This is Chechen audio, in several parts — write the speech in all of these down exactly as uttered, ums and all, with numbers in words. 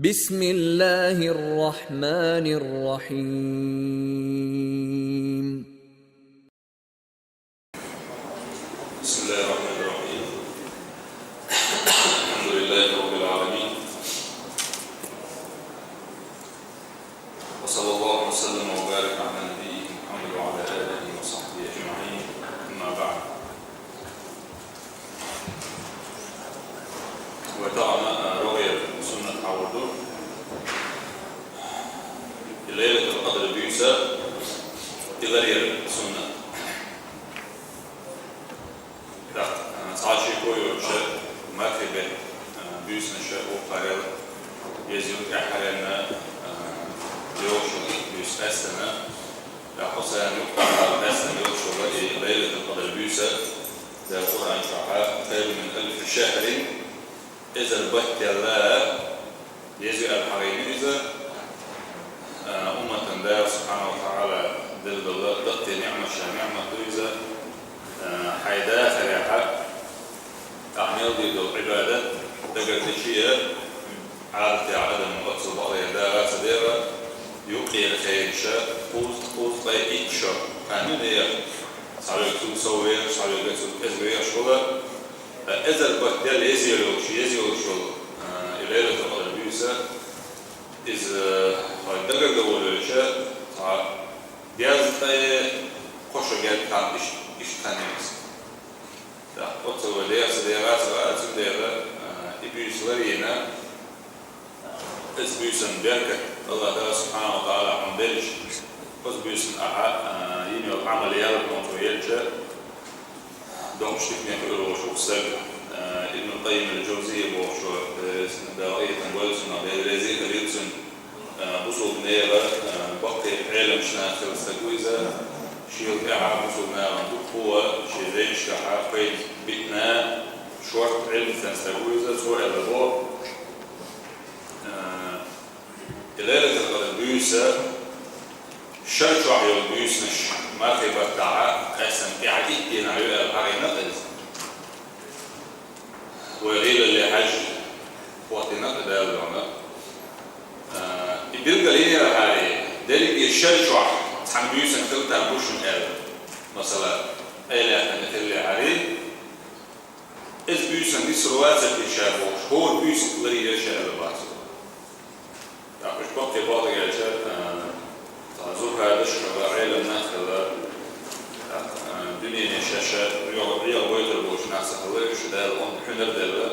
بسم الله الرحمن الرحيم. بسم الله الرحمن الرحيم. الحمد لله رب العالمين. وصلى الله وسلم وبارك على نبيه محمد وعلى آله وصحبه أجمعين. أما بعد. Ва таъна, а, рогӀер суннат хьалурду. Лайлатул Къадр буьйса, и ларъяр суннат. Так, а, цхьа шеко йоцуш, мархий бетта, а, буьйсанаш вукхарел еза ю тӀаьххьаренна, а, йолчу буьйса къаьстина. ТӀаккха царна юкъахь къаьстина йолуш йолу и Лайлатул Къадр буьйса, Дала Къуръан чохь: «خير من ألف شهر», эзар баттал еза ю аьлла хьахийна иза, а, умматана Дала Субхьанаху ва ТаӀала делла долу даккхий ниъматех ниъмат ду иза, а, хьайн дахарехь, ахь мел дийр долу Ӏибадат дагардича а, Ӏадатехь адам оццул бакъдерг дагӀа а ца дегӀа, юккъера хенаш кхузткъа, кхузткъе итт шо, кхин а нехан, цхьаверг цул сов вехаш, цхьаверг цул кӀезиг вехаш волу, ткъа эзар баттал еза йолуш, еза йолуш йолу, а, и Лайлатул Къадр буьйса, иза хьайн дагардо волавелча, цхьа дезткъе кхо шо гергга хан иштта, иштта хан ю иза. ТӀаккха оццул вай дегӀаца, дегӀаца ваьа, цундела, а, и буьйса ларйина, оцу буьйсан беркат АллахӀ Дала Субхьанаху ва ТаӀала хьуна делча, оцу буьйсан ахьа, а, йина йолу Ӏамал ял хьуна цо елча, доккхачу диканех хир волуш ву стаг, а, Ибн Къаййим ал-Джавзийя бохучо, э, Дала къинхетам бойла цунах, Дела реза а хилийла цунна. А, бусулба нехан, а, баккхий Ӏеламчу нахах хилла стаг ву иза. Шел тӀаьхьа бусулба нахана дуккха а шен зенашкахь пайда биъна, шорта Ӏилма дина стаг ву иза. Цо аьлла боху, а, и Лайлатул Къадр буьйса шар чохь йолу буьйсанаш мархий баттахь къаьстина тӀаьхьа итт дийнахь ю аьлла хьахийна иза. Вай гӀийлалле хьаьжжа хӀоттийна кхидӀа аьлла. А, и билгал йинера хьарий, дерриге шар чохь цхьана буьйсанна хила тарло шуна аьлла. Масала, Ӏелаьттина хиллехьарий, иза буьйсанна ниср вацара те ша бохуш, хӀора буьйса ларйинера ша аьлла бац. ТӀаккха уьш баккхий бохург аьлча, а, цхьа зухӀадаш хилла, Ӏелам нах хилла, тӀаккха, а, дуьнене шаьш-шаьш регӀ-, регӀ гойтур болчу нах ца хилла, уьш Дала онда хьуьнар а делла,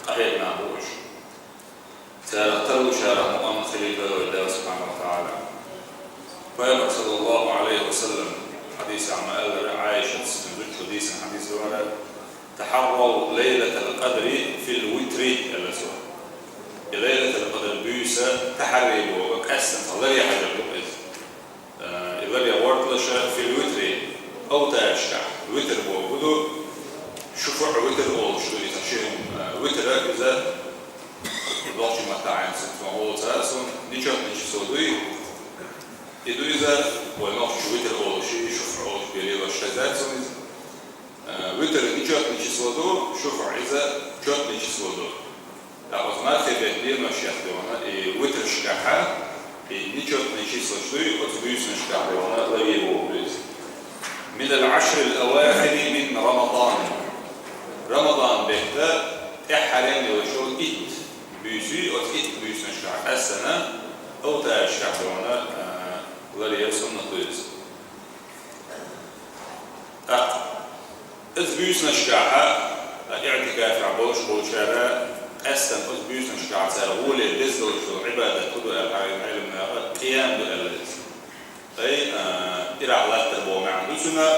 къахьега нах бу уьш. Царах тарлучарах мукъамах хилийта вай Дала Субхьанаху ва ТаӀала. Пайхамар, саллаллаху Ӏалайхи ва саллам, хьадисехь ма-аллара, Ӏайшас, цуьнан зудчо дийцина хьадис ду хӀара: «تحروا ليلة القدر في الوتر», аьлла цо. И Лайлатул Къадр буьйса тахьарри боху, къаьстина цхьа ларъян хьажар ду иза. Э, и ларъян гӀорталаш في الوتر, овтарашкахь, витр боху ду, шуфуӀ витр олуш ду иза, ши хӀума, э, витр иза, нохчийн маттахь цунах олу цара, цунна нечётное число дуй, и ду иза, вай нохчаша витр олуш, шуфуӀ олуш бен лелош хезна цунна иза. Э, витр нечётное число ду, шуфуӀ иза чётное число ду. ТӀаккха оцу мархий беттан деношкахь дуьйна, и витрашкахь, и нечётные числаш дуй, оцу буьйсанашкахь дуьйна ларъян боху иза. «من العشر الأواخر من رمضان». Рамадан беттан тӀаьххьара йолуш йолу итт буьйса, оцу итт буьйсанашкахь къаьстина, овтарашкахь дуьйна, а, ларъян суннат ду иза. ТӀаккха иза буьйсанашкахь, а, иӀтикафехь болуш болчара, къаьстина иза буьйсанашкахь цара гӀоле деза долуш долу Ӏибадат хӀун ду аьлла хьахийна Ӏеламнаха, къиям ду аьлла иза. Ай, а, ирахь латтар боху маьӀна ду цуьнан,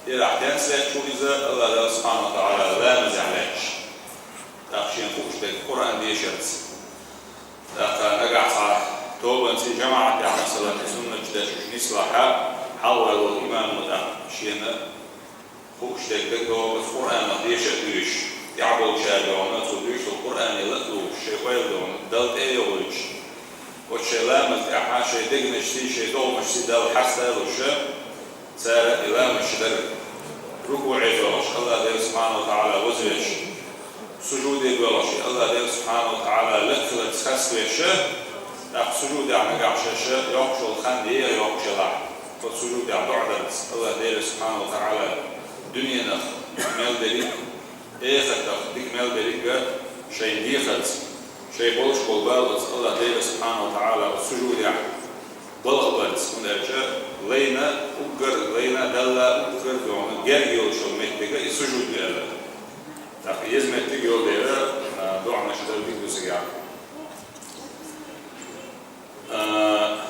ирахь тенца лаьтташ ву иза, АллахӀ Дала Субхьанаху ва ТаӀала ламазехь лаьтташ. ТӀаккха шена хууш дерг Къуръан дешарца. ТӀаккха нагахь цхьа тобанца жамаӀатехь, масала, суннаташ деш уьш нислахь, хьалха волу имамо тӀаккха шена хууш дерг дагадогӀу, Къуръанах деша а доьшуш, тӀаьхьа болчара дуьйна, цо дуьйцуш долу Къуръане ла а лугӀуш, шайн ойла дуьйна, Далла тӀе а йогӀуьйтуш, оцу шайн ламаза тӀехь шайн дегнашций, шайн догӀмашций Далла хьаста а луш, цара и ламазаш дара, рукуӀе догӀуш, АллахӀ Дела Субхьанаху ва ТаӀала вазвеш. Сужуде боьлхуш, Аллах Дела субхьанаху ва таӀала лакхаларца хасвеш, тӀаккха сужудехь нагахь шаьш йоккхуш йолу хан еха йоккхуш елахь, оцу сужудехь доӀа дарца Аллах Дела субхьанаху ва таӀала дуьненах мел дерриг, эхартах дика мел дерриг а шайн дехарца, шайн болуш болу бала оцу Аллах Дела субхьанаху ва таӀала оцу сужудехь балхабарца, хӀунда аьлча лайна уггар, лайна Далла уггар дуьхьал герга йолуш йолу меттиг и сужуд ю аьлла. ТӀаккха иза меттиг йолу дела, а, доӀанаш дар дика ду цигахь. А,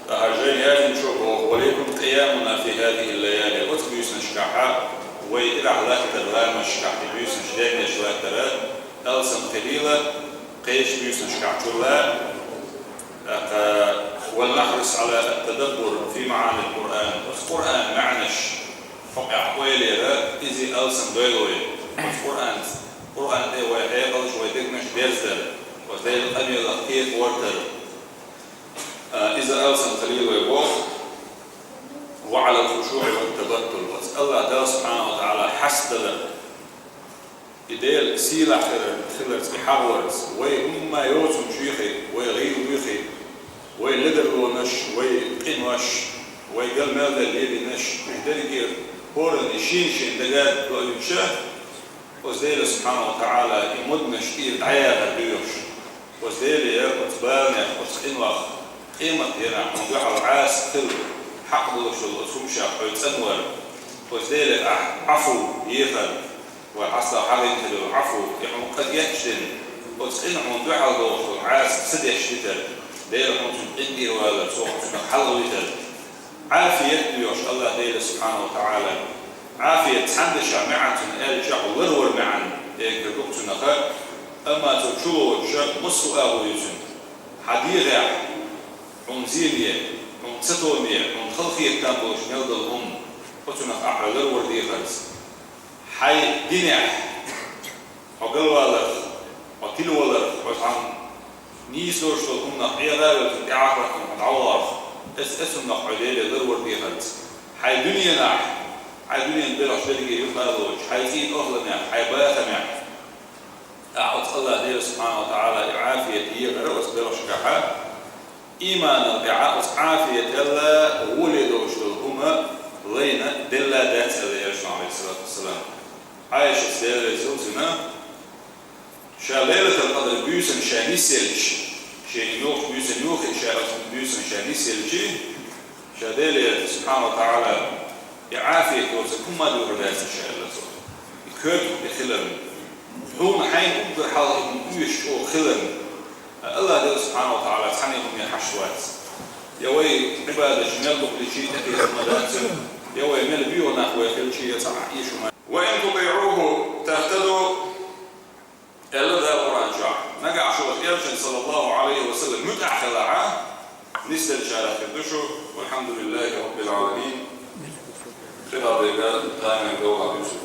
тӀаккха жай яздинчо боху: «Ва лакум къиямуна фи хазихил лаяли». Оцу буьйсанашкахь вай ирахь латтар, ламазашкахь и буьйсанаш, дегнаш латтар алсам хилийла, кхечу буьйсанашкахь чулла, тӀаккха: «Вал нахрис Ӏала ат-тадаббур фи маӀанил Къуръан». Оцу Къуръан маьӀнаш хьокъехь ойла яра, иза алсам дойла вай. Оцу Къуръан, Къуръан тӀе вай хьекъалш, вай дегнаш дерзадар, оцу Делан къамелах кхета гӀортар. А, иза алсам хилийла вай боху. «Ва Ӏалал хушуӀи ват табаттул». Оцу Аллах Дала субхьанаху ва таӀала хьастадалар. И Дела сийлахь хилар, хиларца, и хьагӀорца, вай хӀумма йоцург чуьйхи, вай гӀийла вуьйхи, вай ледарлонаш, вай къинош, вай гал мел дан лелийнаш, уьш дерриге хӀоранна шен-шен дагадоуьйтуш, оцу Дела субхьанаху ва таӀала и моднаш тӀера дӀаяхар доьхуш. Оцу Деле, оцу баланех, оцу къинойх, къематдийнахь хьуна дуьхьал Ӏаса хила хьакъ долуш долу оцу хӀуманех хьо цӀанвар, оцу Деле ахь Ӏафу ехар, вай хьастагӀ хьагӀинталур Ӏафу, и хьуна къа гечдина, оцу къинойх хьуна дуьхьал долуш долу Ӏаса ца деш дитар, Дела хьуна цуьнан къинтӀера валар, цо хьуна цунах хьалхавитар. Ӏафият доьхуш Аллах Дела субхьанаху ва таӀала. Ӏафият цхьана дешахь маьӀна цуьнан аьлча, хьо ларвар маьӀна, эггара дукха цуьнах, амма цо чулоцуш массо а агӀо ю цуьнан. Хьан дегӀехь, хьуна зене, хьуна цатоме, хьуна халахетам болуш мел долу хӀума, оцунах ахь ларвар дехарца. Хьайн динехь, хьо галваларх, хьо тилаваларх, хьо цхьана нийса долуш долу хӀуманах Ӏехавелла, цунна тӀаьхьахӀоттийна хьо дӀаваларх, эс-, эсуннах хьо Деле ларвар дехарца. Хьайн дуьненахь, хьайн дуьненан белхаш дерриге юкъа а лоцуш, хьайн цӀийнан охӀламехь, хьайн бахамехь, ахь оцу Аллах Дела субхьанаху ва таӀала и Ӏафият ехар оцу белхашкахь, ийманал тӀаьхьа оцу Ӏафиятал гӀоле долуш долу хӀума лайна делла дац аьлла Элчано, Ӏалайхиссалату вассалам. Ӏайшас, Дела реза хуьлда цунна, ша Лайлатул Къадр буьйсанна ша нисъелча, шен йохуш буьйсанна юххе ша оцу буьйсанна ша нисъелча, ша Деле, субхьанаху ва таӀала, и Ӏафият йоцург хӀумма а дуьхьал дац ша аьлла цо. И коьрта хӀума и хиларна. Хьуна хьайна уггар хьалха и хӀума оьшуш чӀогӀа хиларна. Аллах Дела субхьанаху ва таӀала цхьанна хӀумане хьашт вац. Я вай Ӏибадаташ мел дукха дичи тӀетехар ма дац, я вай мел боьха нах вай хилчи, я цхьа а эшам ма. «Ва ин тутиӀуху тахтаду», аьлла Дала Къуръан чохь. Нагахь шух Элчанна, саллаллаху Ӏалайхи ва саллам, муьтӀахь хилахь, нисделлачарах хир ду шу. Валхьамдулиллахи Раббил Ӏаламин. Къиба бега тайна говгӀа дуьсу.